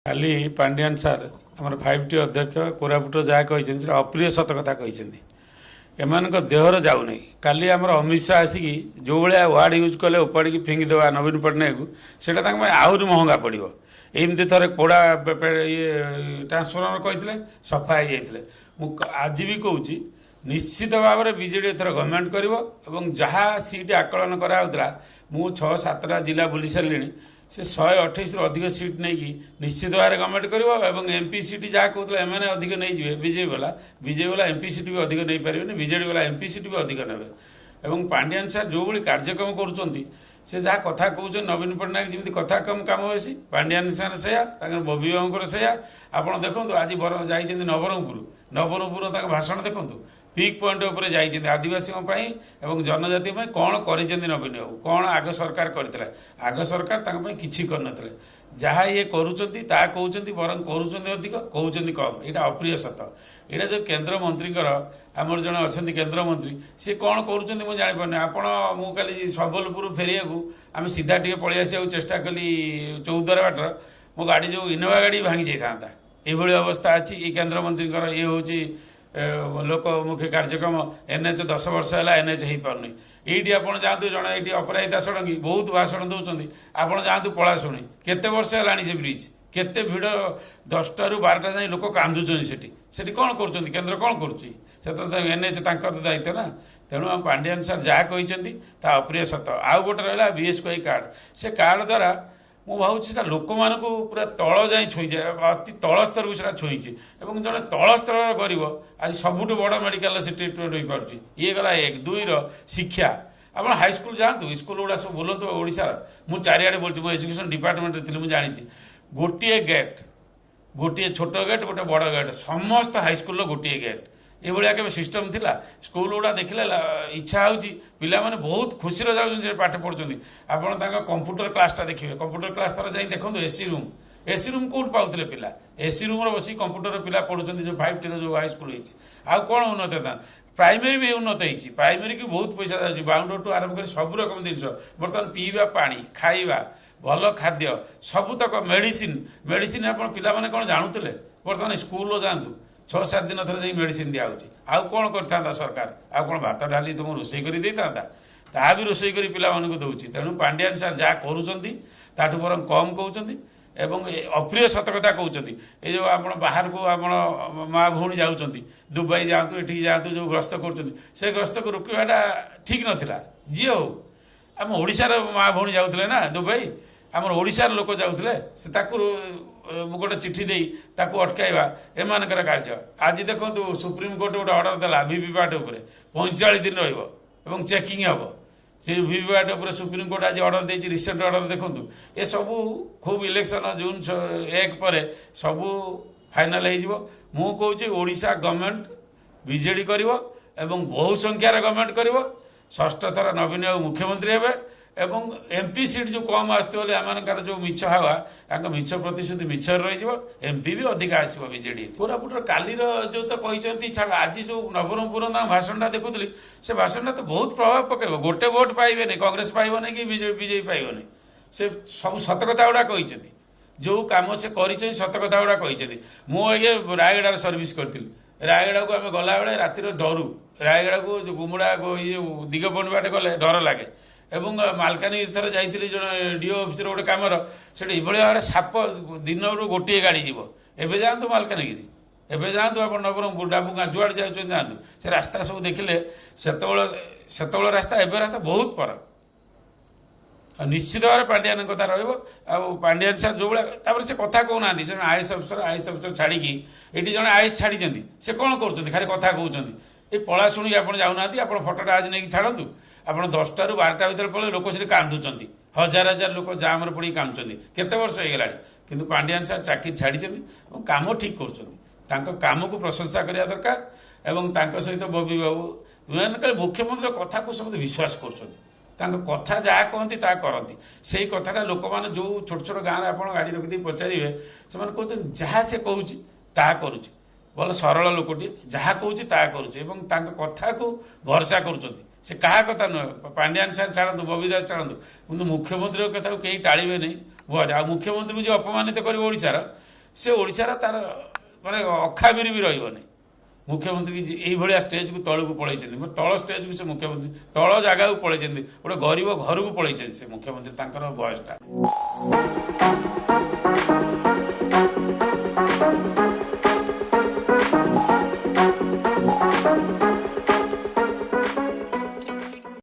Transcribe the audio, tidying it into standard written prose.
କାଲି ପାଣ୍ଡିଆନ ସାର୍, ଆମର 5ଟି ଅଧ୍ୟକ୍ଷ, କୋରାପୁଟ ଯାହା କହିଛନ୍ତି, ସେଟା ଅପ୍ରିୟ ସତ କଥା କହିଛନ୍ତି। ଏମାନଙ୍କ ଦେହର ଯାଉନାହିଁ। କାଲି ଆମର ଅମିତ ଶାହା ଆସିକି ଯେଉଁଭଳିଆ ୱାର୍ଡ଼ ୟୁଜ୍ କଲେ, ଉପାଡ଼ିକି ଫିଙ୍ଗିଦେବା ନବୀନ ପଟ୍ଟନାୟକକୁ, ସେଇଟା ତାଙ୍କ ପାଇଁ ଆହୁରି ମହଙ୍ଗା ପଡ଼ିବ। ଏମିତି ଥରେ ପୋଡ଼ା ଇଏ ଟ୍ରାନ୍ସଫର୍ମର କହିଥିଲେ, ସଫା ହେଇଯାଇଥିଲେ। ମୁଁ ଆଜି ବି କହୁଛି, ନିଶ୍ଚିତ ଭାବରେ ବିଜେଡ଼ି ଏଥର ଗଭର୍ଣ୍ଣମେଣ୍ଟ କରିବ ଏବଂ ଯାହା ସିଟ୍ ଆକଳନ କରାହେଉଥିଲା, ମୁଁ 6-7ଟା ଜିଲ୍ଲା ବୁଲି ସାରିଲିଣି, ସେ 128ରୁ ଅଧିକ ସିଟ୍ ନେଇକି ନିଶ୍ଚିତ ଭାବରେ ଗଭର୍ଣ୍ଣମେଣ୍ଟ କରିବ। ଏବଂ ଏମ୍ପି ସିଟ୍ ଯାହା କହୁଥିଲେ ଏମାନେ ଅଧିକ ନେଇଯିବେ, ବିଜେପି ବାଲା ଏମ୍ପି ସିଟ୍ ବି ଅଧିକ ନେଇପାରିବେନି। ବିଜେଡ଼ି ବାଲା ଏମ୍ପି ସିଟ୍ ବି ଅଧିକ ନେବେ। ଏବଂ ପାଣ୍ଡିଆନ ସାର୍ ଯେଉଁଭଳି କାର୍ଯ୍ୟକ୍ରମ କରୁଛନ୍ତି, ସେ ଯାହା କଥା କହୁଛନ୍ତି, ନବୀନ ପଟ୍ଟନାୟକ ଯେମିତି କଥା କମ୍ କାମ ବେଶୀ, ପାଣ୍ଡିଆନ ସାର୍ ସେଇଆ, ତାଙ୍କର ବବି ବାବୁଙ୍କର ସେଇଆ। ଆପଣ ଦେଖନ୍ତୁ, ଆଜି ବର ଯାଇଛନ୍ତି ନବରଙ୍ଗପୁର। ନବରଙ୍ଗପୁର ତାଙ୍କ ଭାଷଣ ଦେଖନ୍ତୁ, ପିକ୍ ପଏଣ୍ଟ ଉପରେ ଯାଇଛନ୍ତି। ଆଦିବାସୀଙ୍କ ପାଇଁ ଏବଂ ଜନଜାତି ପାଇଁ କ'ଣ କରିଛନ୍ତି ନବୀନ ବାବୁ? କ'ଣ ଆଗ ସରକାର କରିଥିଲା? ଆଗ ସରକାର ତାଙ୍କ ପାଇଁ କିଛି କରିନଥିଲେ। ଯାହା ଇଏ କରୁଛନ୍ତି ତାହା କହୁଛନ୍ତି, ବରଂ କରୁଛନ୍ତି ଅଧିକ, କହୁଛନ୍ତି କମ୍। ଏଇଟା ଅପ୍ରିୟ ସତ। ଏଇଟା ଯେଉଁ କେନ୍ଦ୍ରମନ୍ତ୍ରୀଙ୍କର, ଆମର ଜଣେ ଅଛନ୍ତି କେନ୍ଦ୍ରମନ୍ତ୍ରୀ, ସିଏ କ'ଣ କରୁଛନ୍ତି ମୁଁ ଜାଣିପାରୁନି। ଆପଣ, ମୁଁ କାଲି ସମ୍ବଲପୁର ଫେରିବାକୁ ଆମେ ସିଧା ଟିକେ ପଳେଇ ଆସିବାକୁ ଚେଷ୍ଟା କଲି ଚୌଦ୍ୱାର ବାଟର, ମୋ ଗାଡ଼ି ଯେଉଁ ଇନୋଭା ଗାଡ଼ି ଭାଙ୍ଗି ଯାଇଥାନ୍ତା। ଏଇଭଳି ଅବସ୍ଥା ଅଛି ଏଇ କେନ୍ଦ୍ରମନ୍ତ୍ରୀଙ୍କର। ଇଏ ହେଉଛି ଲୋକମୁଖୀ କାର୍ଯ୍ୟକ୍ରମ। ଏନ୍ଏଚ୍ 10 ବର୍ଷ ହେଲା ଏନ୍ଏଚ୍ ହେଇପାରୁନି। ଏଇଠି ଆପଣ ଯାଆନ୍ତୁ, ଜଣେ ଏଇଠି ଅପରାଜିତା ଷଡ଼ଙ୍ଗୀ ବହୁତ ଭାଷଣ ଦେଉଛନ୍ତି। ଆପଣ ଯାଆନ୍ତୁ ପଳାଶୁଣି, କେତେ ବର୍ଷ ହେଲାଣି ସେ ବ୍ରିଜ୍, କେତେ ଭିଡ଼, 10ଟାରୁ 12ଟା ଯାଏଁ ଲୋକ କାନ୍ଦୁଛନ୍ତି ସେଠି। ସେଠି କ'ଣ କରୁଛନ୍ତି? କେନ୍ଦ୍ର କ'ଣ କରୁଛି? ସେ ତ ଏନ୍ଏଚ୍ ତାଙ୍କର ଦାୟିତ୍ୱ ନା। ତେଣୁ ଆମ ପାଣ୍ଡିଆନ ସାର୍ ଯାହା କହିଛନ୍ତି ତା ଅପ୍ରିୟ ସତ। ଆଉ ଗୋଟେ ରହିଲା ବିଏସ୍କେୱାଇ କାର୍ଡ଼। ସେ କାର୍ଡ଼ ଦ୍ୱାରା ମୁଁ ଭାବୁଛି ସେଟା ଲୋକମାନଙ୍କୁ ପୁରା ତଳ ଯାଏଁ ଛୁଇଁଛି, ଅତି ତଳ ସ୍ତରକୁ ସେଟା ଛୁଇଁଛି। ଏବଂ ଜଣେ ତଳ ସ୍ତରର ଗରିବ ଆଜି ସବୁଠୁ ବଡ଼ ମେଡ଼ିକାଲରେ ସେ ଟ୍ରିଟମେଣ୍ଟ ହୋଇପାରୁଛି। ଇଏ ଗଲା ଏକ। ଦୁଇର ଶିକ୍ଷା। ଆପଣ ହାଇସ୍କୁଲ ଯାଆନ୍ତୁ, ସ୍କୁଲ ଗୁଡ଼ା ସବୁ ବୁଲନ୍ତୁ ଓଡ଼ିଶାର। ମୁଁ ଚାରିଆଡ଼େ ବୁଲୁଛି। ମୁଁ ଏଜୁକେସନ୍ ଡିପାର୍ଟମେଣ୍ଟରେ ଥିଲି, ମୁଁ ଜାଣିଛି। ଗୋଟିଏ ଗେଟ୍, ଗୋଟିଏ ଛୋଟ ଗେଟ୍, ଗୋଟେ ବଡ଼ ଗେଟ୍, ସମସ୍ତ ହାଇସ୍କୁଲର ଗୋଟିଏ ଗେଟ୍। ଏଭଳିଆ କେବେ ସିଷ୍ଟମ୍ ଥିଲା? ସ୍କୁଲ ଗୁଡ଼ା ଦେଖିଲେ ଇଚ୍ଛା ହେଉଛି, ପିଲାମାନେ ବହୁତ ଖୁସିରେ ଯାଉଛନ୍ତି, ସେଠି ପାଠ ପଢ଼ୁଛନ୍ତି। ଆପଣ ତାଙ୍କ କମ୍ପ୍ୟୁଟର କ୍ଲାସଟା ଦେଖିବେ। କମ୍ପ୍ୟୁଟର କ୍ଲାସ୍ ଥରେ ଯାଇ ଦେଖନ୍ତୁ। ଏସି ରୁମ୍, ଏସି ରୁମ୍ କେଉଁଠି ପାଉଥିଲେ ପିଲା? ଏସି ରୁମ୍ରେ ବସି କମ୍ପ୍ୟୁଟର ପିଲା ପଢ଼ୁଛନ୍ତି, ଯେଉଁ 5ଟିର ଯେଉଁ ହାଇସ୍କୁଲ ହେଇଛି। ଆଉ କ'ଣ ଉନ୍ନତି ତା? ପ୍ରାଇମେରୀ ବି ଉନ୍ନତ ହେଇଛି। ପ୍ରାଇମେରୀକି ବହୁତ ପଇସା ଯାଉଛି, ବାଉଣ୍ଡରଠୁ ଆରମ୍ଭ କରି ସବୁ ରକମ ଜିନିଷ। ବର୍ତ୍ତମାନ ପିଇବା ପାଣି, ଖାଇବା, ଭଲ ଖାଦ୍ୟ, ସବୁତକ ମେଡ଼ିସିନ। ମେଡ଼ିସିନ ଆପଣ ପିଲାମାନେ କ'ଣ ଜାଣୁଥିଲେ? ବର୍ତ୍ତମାନ ସ୍କୁଲ ଯାଆନ୍ତୁ, 6-7 ଦିନ ଥରେ ଯାଇ ମେଡ଼ିସିନ ଦିଆହେଉଛି। ଆଉ କ'ଣ କରିଥାନ୍ତା ସରକାର? ଆଉ କ'ଣ ଭାତ ଡାଲି ତୁମକୁ ରୋଷେଇ କରି ଦେଇଥାନ୍ତା? ତାହା ବି ରୋଷେଇ କରି ପିଲାମାନଙ୍କୁ ଦେଉଛି। ତେଣୁ ପାଣ୍ଡିଆନ ସାର୍ ଯାହା କରୁଛନ୍ତି, ତାଠୁ ବରଂ କମ୍ କହୁଛନ୍ତି ଏବଂ ଏ ଅପ୍ରିୟ ସତ କଥା କହୁଛନ୍ତି। ଏ ଯେଉଁ ଆପଣ ବାହାରକୁ ଆପଣ ମା ଭଉଣୀ ଯାଉଛନ୍ତି, ଦୁବାଇ ଯାଆନ୍ତୁ, ଏଠିକି ଯାଆନ୍ତୁ, ଯେଉଁ ଗସ୍ତ କରୁଛନ୍ତି, ସେ ଗସ୍ତକୁ ରୋକିବାଟା ଠିକ୍ ନଥିଲା। ଯିଏ ହଉ, ଆମ ଓଡ଼ିଶାର ମା ଭଉଣୀ ଯାଉଥିଲେ ନା ଦୁବାଇ, ଆମର ଓଡ଼ିଶାର ଲୋକ ଯାଉଥିଲେ। ସେ ତାକୁ ଗୋଟେ ଚିଠି ଦେଇ ତାକୁ ଅଟକାଇବା ଏମାନଙ୍କର କାର୍ଯ୍ୟ। ଆଜି ଦେଖନ୍ତୁ, ସୁପ୍ରିମକୋର୍ଟ ଗୋଟେ ଅର୍ଡ଼ର ଦେଲା, ଭିଭିପାଟ୍ ଉପରେ 45 ଦିନ ରହିବ ଏବଂ ଚେକିଂ ହେବ। ସେ ଭିଭିପାଟ୍ ଉପରେ ସୁପ୍ରିମକୋର୍ଟ ଆଜି ଅର୍ଡ଼ର ଦେଇଛି, ରିସେଣ୍ଟ ଅର୍ଡ଼ର ଦେଖନ୍ତୁ। ଏସବୁ ଖୁବ୍ ଇଲେକ୍ସନ ଜୁନ୍ 1 ପରେ ସବୁ ଫାଇନାଲ ହେଇଯିବ। ମୁଁ କହୁଛି, ଓଡ଼ିଶା ଗଭର୍ଣ୍ଣମେଣ୍ଟ ବିଜେଡ଼ି କରିବ ଏବଂ ବହୁ ସଂଖ୍ୟାରେ ଗଭର୍ଣ୍ଣମେଣ୍ଟ କରିବ। ଷଷ୍ଠ ଥର ନବୀନ ବାବୁ ମୁଖ୍ୟମନ୍ତ୍ରୀ ହେବେ। ଏବଂ ଏମ୍ପି ସିଟ୍ ଯେଉଁ କମ୍ ଆସୁଥିବ ବୋଲି ଏମାନଙ୍କର ଯେଉଁ ମିଛ ହାୱା, ତାଙ୍କ ମିଛ ପ୍ରତିଶ୍ରୁତି ମିଛରେ ରହିଯିବ। ଏମ୍ପି ବି ଅଧିକା ଆସିବ ବିଜେଡ଼ି। କୋରାପୁଟର କାଲିର ଯେଉଁ ତ କହିଛନ୍ତି ଛାଡ଼, ଆଜି ଯେଉଁ ନବରଙ୍ଗପୁର ତାଙ୍କ ଭାଷଣଟା ଦେଖୁଥିଲି, ସେ ଭାଷଣଟା ତ ବହୁତ ପ୍ରଭାବ ପକାଇବ। ଗୋଟେ ଭୋଟ ପାଇବେନି, କଂଗ୍ରେସ ପାଇବନି କି ବିଜେପି ପାଇବନି। ସେ ସବୁ ସତ କଥା ଗୁଡ଼ା କହିଛନ୍ତି। ଯେଉଁ କାମ ସେ କରିଛନ୍ତି, ସତ କଥା ଗୁଡ଼ା କହିଛନ୍ତି। ମୁଁ ଆଜ୍ଞା ରାୟଗଡ଼ାରେ ସର୍ଭିସ୍ କରିଥିଲି। ରାୟଗଡ଼ାକୁ ଆମେ ଗଲାବେଳେ ରାତିରେ ଡରୁ। ରାୟଗଡ଼ାକୁ ଯେଉଁ ଗୁମୁଡ଼ା, ଇଏ ଦିଗପହଣ୍ଡି ବାଟେ ଗଲେ ଡର ଲାଗେ। ଏବଂ ମାଲକାନଗିରି ଥରେ ଯାଇଥିଲି ଜଣେ ଡିଓ ଅଫିସର ଗୋଟେ କାମର, ସେଠି ଏଭଳି ଭାବରେ ସାପ, ଦିନରୁ ଗୋଟିଏ ଗାଡ଼ି ଯିବ। ଏବେ ଯାଆନ୍ତୁ ମାଲକାନଗିରି, ଏବେ ଯାଆନ୍ତୁ ଆପଣ ନବରଙ୍ଗପୁର, ଡାବୁଗାଁ, ଯୁଆଡ଼େ ଯାଉଛନ୍ତି ଯାଆନ୍ତୁ, ସେ ରାସ୍ତା ସବୁ ଦେଖିଲେ ସେତେବେଳେ ରାସ୍ତା, ଏବେ ରାସ୍ତା ବହୁତ ଫରକ। ଆଉ ନିଶ୍ଚିତ ଭାବରେ ପାଣ୍ଡିଆନଙ୍କ କଥା ରହିବ। ଆଉ ପାଣ୍ଡିଆନ ସାର୍ ଯେଉଁଭଳିଆ, ତାପରେ ସେ କଥା କହୁନାହାନ୍ତି। ଜଣେ ଆଇଏସ୍ ଅଫିସର, ଆଇଏସ୍ ଅଫିସର ଛାଡ଼ିକି ଏଠି ଜଣେ ଆଇଏସ୍ ଛାଡ଼ିଛନ୍ତି, ସେ କ'ଣ କରୁଛନ୍ତି? ଖାଲି କଥା କହୁଛନ୍ତି। ଏ ପଳାଶୁଣିକି ଆପଣ ଯାଉନାହାନ୍ତି? ଆପଣ ଫଟୋଟା ଆଜି ନେଇକି ଛାଡ଼ନ୍ତୁ। ଆପଣ 10ଟାରୁ 12ଟା ଭିତରେ ପଳେଇ, ଲୋକ ସେଠି କାନ୍ଦୁଛନ୍ତି। ହଜାର ହଜାର ଲୋକ ଜାମରେ ପଡ଼ିକି କାନ୍ଦୁଛନ୍ତି। କେତେ ବର୍ଷ ହେଇଗଲାଣି। କିନ୍ତୁ ପାଣ୍ଡିଆନ ସାର୍ ଚାକିରି ଛାଡ଼ିଛନ୍ତି ଏବଂ କାମ ଠିକ୍ କରୁଛନ୍ତି। ତାଙ୍କ କାମକୁ ପ୍ରଶଂସା କରିବା ଦରକାର। ଏବଂ ତାଙ୍କ ସହିତ ବବି ବାବୁ, ମେନ୍ କରି ମୁଖ୍ୟମନ୍ତ୍ରୀଙ୍କ କଥାକୁ ସମସ୍ତେ ବିଶ୍ୱାସ କରୁଛନ୍ତି। ତାଙ୍କ କଥା ଯାହା କହନ୍ତି, ତାହା କରନ୍ତି। ସେଇ କଥାଟା ଲୋକମାନେ, ଯେଉଁ ଛୋଟ ଛୋଟ ଗାଁରେ ଆପଣ ଗାଡ଼ି ରଖିଦେଇ ପଚାରିବେ, ସେମାନେ କହୁଛନ୍ତି, ଯାହା ସେ କହୁଛି ତାହା କରୁଛି। ଭଲ ସରଳ ଲୋକଟିଏ, ଯାହା କହୁଛି ତାହା କରୁଛି ଏବଂ ତାଙ୍କ କଥାକୁ ଭରସା କରୁଛନ୍ତି। ସେ କାହା କଥା ନୁହେଁ, ପାଣ୍ଡିଆନ ସାର୍ ଛାଡ଼ନ୍ତୁ, ବବି ଦାସ ଛାଡ଼ନ୍ତୁ, କିନ୍ତୁ ମୁଖ୍ୟମନ୍ତ୍ରୀଙ୍କ କଥାକୁ କେହି ଟାଳିବେ ନାହିଁ। ଆଉ ମୁଖ୍ୟମନ୍ତ୍ରୀଙ୍କୁ ଯିଏ ଅପମାନିତ କରିବ ଓଡ଼ିଶାର ସେ ଓଡ଼ିଶାର ତାର ମାନେ ଅଖାବିରି ବି ରହିବନି। ମୁଖ୍ୟମନ୍ତ୍ରୀ ଏଇଭଳିଆ ଷ୍ଟେଜକୁ ତଳକୁ ପଳେଇଛନ୍ତି, ମାନେ ତଳ ଷ୍ଟେଜକୁ ସେ ମୁଖ୍ୟମନ୍ତ୍ରୀ ତଳ ଜାଗାକୁ ପଳେଇଛନ୍ତି, ଗୋଟେ ଗରିବ ଘରକୁ ପଳେଇଛନ୍ତି ସେ ମୁଖ୍ୟମନ୍ତ୍ରୀ, ତାଙ୍କର ବୟସଟା।